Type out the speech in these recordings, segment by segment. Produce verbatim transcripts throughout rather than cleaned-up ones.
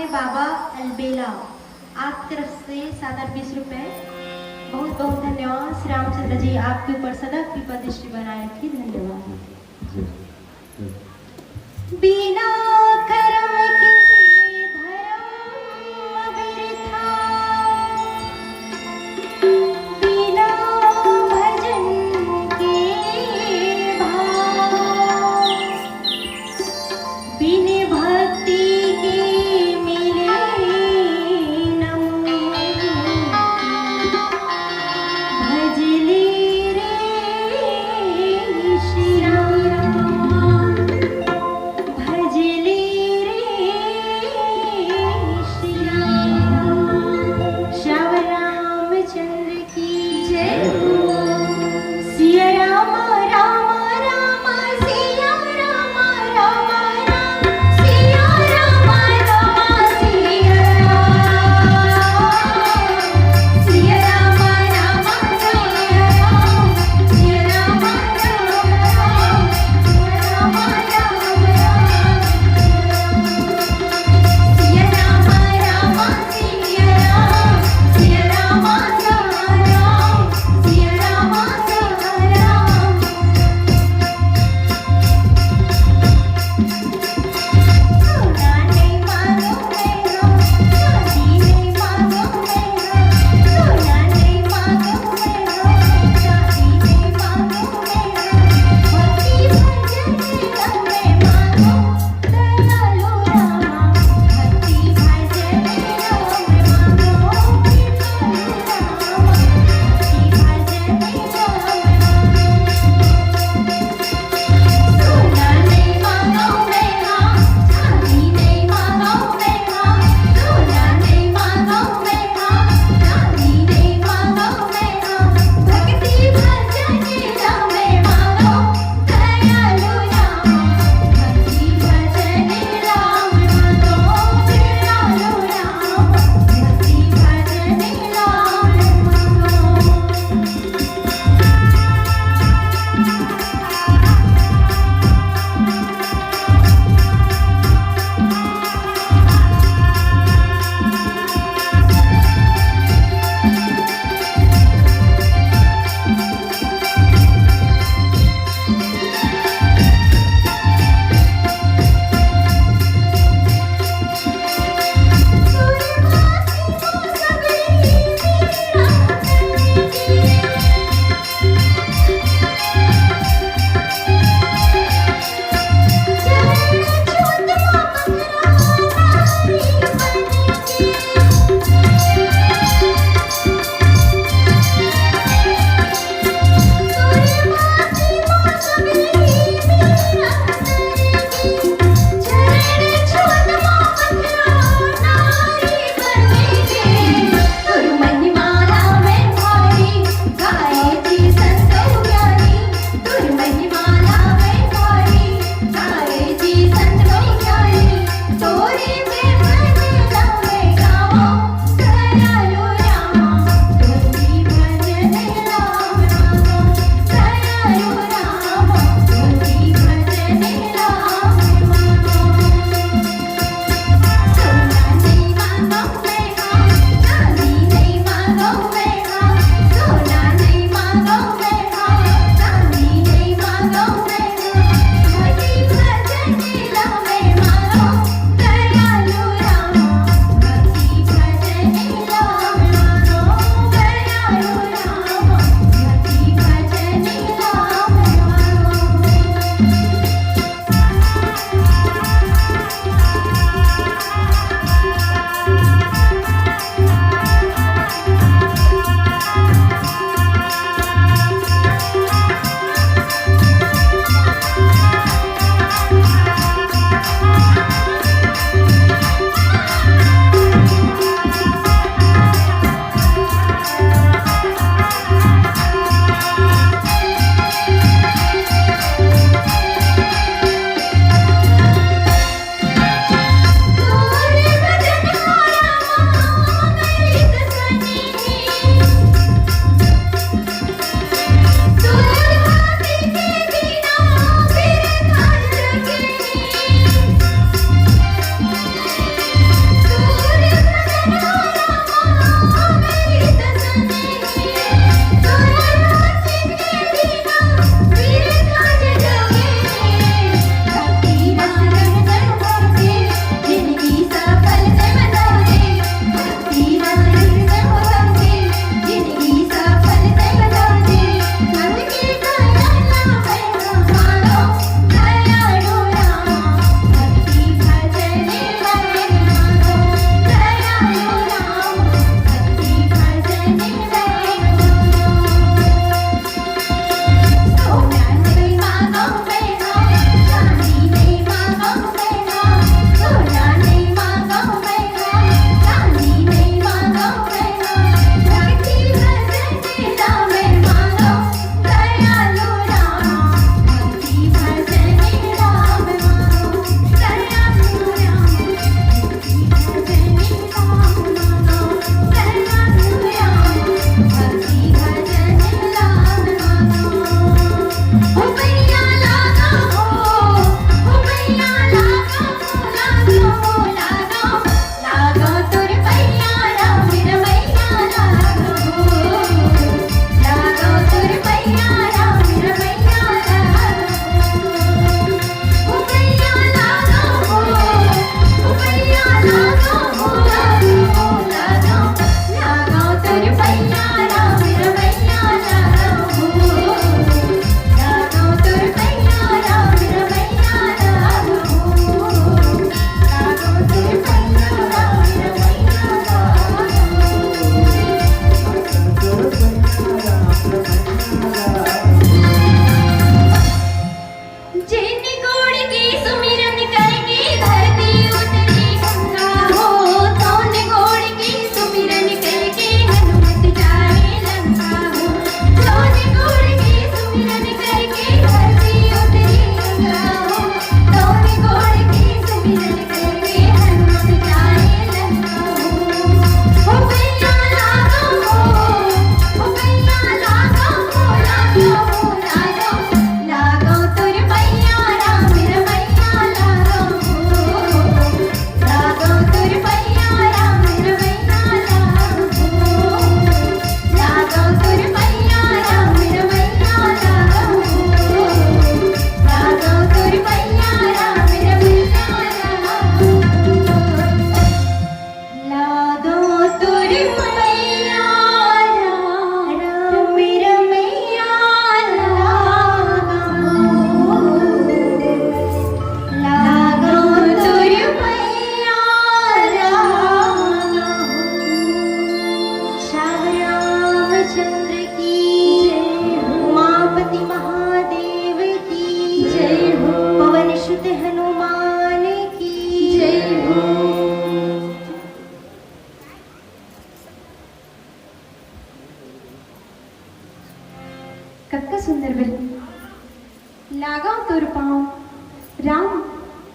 बाबा अलबेला, आपकी तरफ से सादर बीस रुपए। बहुत बहुत धन्यवाद। श्री रामचंद्र जी आपके ऊपर सदा कृपा दृष्टि बनाए रखिए। धन्यवाद। जी। बिना कर्म के धर्म बिरथा, बिना भजन के भाव, बिन भक्ति के मिले न मुक्ति। भजले रे श्री राम, भजले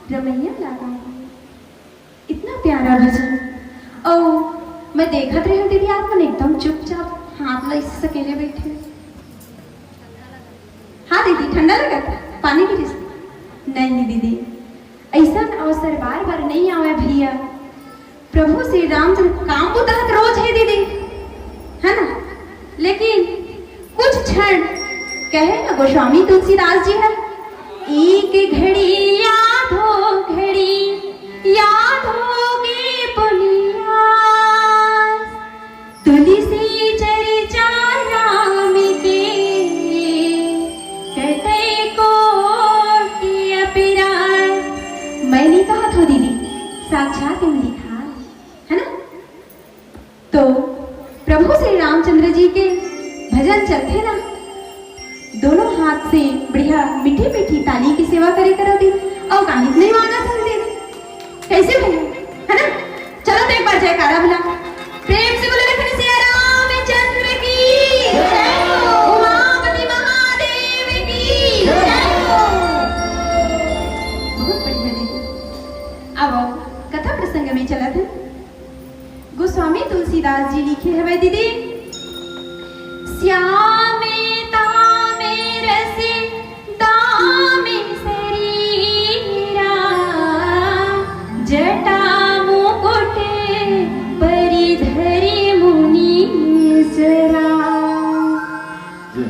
रमैया लागा हे। इतना प्यारा भजन। अउ मैं देखत रहेंव दीदी, आप मन एकदम चुपचाप हाथ ला अइसे सकेले बइठे। हाँ दीदी, ठंडा लगत, पानी गिरिस। नहीं दीदी, अइसन अवसर बार बार नहीं आवे भैया। प्रभु श्री रामचंद्र काम बुता ह त रोज हे दीदी, है ना? लेकिन कुछ क्षण, कहे ना गोस्वामी तुलसीदास जी ह, एक घड़ी या दो घड़ी याद होगे पुनि आस, तुलसी चर्चा राम के कटे कोटि अपिरास। मैं नहीं कहत हों दीदी, साक्षात एम लिखा है ना? तो प्रभु श्री रामचंद्र जी के भजन चलथे ना, दोनों हाथ से बढ़िया मीठी मीठी ताली के सेवा करे करा दे, अउ काहित नहीं मांगा था दे। कैसे भैया, है ना? चलो तो एक बार जयकारा बुला, प्रेम से बोलो लखन सिया रामचंद्र की जय हो, उमापति महादेव की जय हो। बहुत बढ़िया दीदी। अब कथा प्रसंग में चलत हे। गोस्वामी तुलसीदास जी लिखे हवय दीदी, श्याम तामे रस दामे शरीरा, जटा मुकुट परिधरि मुनीश्वरा। जय।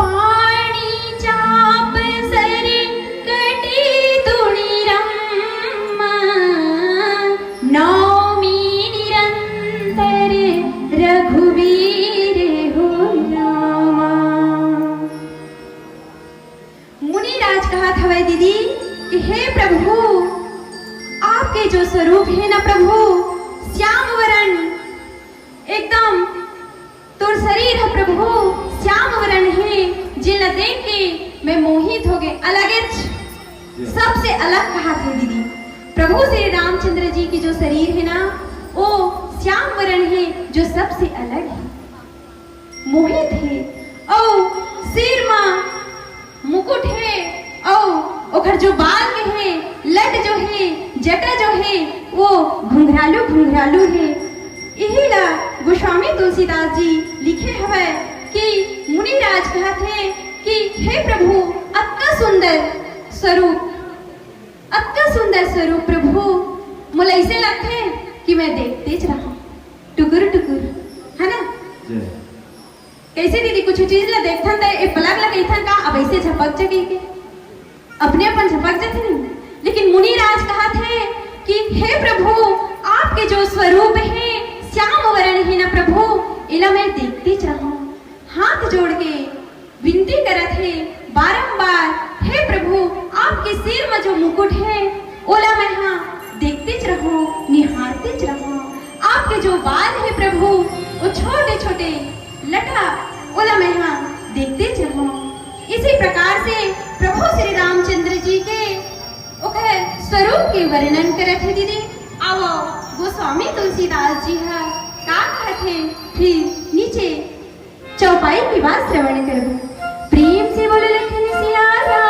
पाणी चाप सर कटी तुणी रम्मा, नौमी निरंतर रघुवीर हो रामा। मुनिराज कहत हवय दीदी कि हे प्रभु, आपके जो स्वरूप हे ना प्रभु, श्याम वरण, एकदम तोर शरीर ह प्रभु श्याम वरण हे, जेला देख के मैं मोहित हो गए। अलगेच, सबसे अलग कहत हे दीदी। प्रभु श्री रामचंद्र जी के जो शरीर हे ना, वो श्याम वरण हे, जो सबसे अलग हे, मोहित हे। अउ सिर मा मुकुट हे, अउ ओखर जो बाल के हे, लट जो हे, जटा जो हे, वो घुंघरालू घुंघरालू हे। इही ला गोस्वामी तुलसीदास जी लिखे हवय कि मुनिराज कहत हे कि हे प्रभु, अतका सुंदर स्वरूप, अतका सुंदर स्वरूप प्रभु, मोला अइसे लगथे कि मैं देखतेच रहूं, टुकुर टुकुर, है ना? जय। कैसे दीदी, कुछ चीज ला देखथन त ए पलक ला कहिथन का, अब अइसे झपक जगे के अपने अपन झपक जथे नहीं। लेकिन मुनिराज कहत हे कि हे प्रभु, आपके जो स्वरूप हे श्याम वरण हे ना प्रभु, एला मैं देखतेच रहूं। हाथ जोड़ के विनती करत हे बारंबार, हे प्रभु, आपके सिर म जो मुकुट हे, ओला मैं हा देखतेच रहूं, निहारतेच रहूं। आपके जो बाल हे प्रभु, वो छोटे छोटे लटा, ओला मैं हा देखतेच रहूं। इसी प्रकार से प्रभु श्री रामचंद्र जी के ओखर स्वरूप के वर्णन करत हे दीदी। आवो, गोस्वामी तुलसीदास जी हा का कहत हे, फिर नीचे चौपाई के बाद श्रवण करबो। प्रेम से बोलो लखन सिया राम।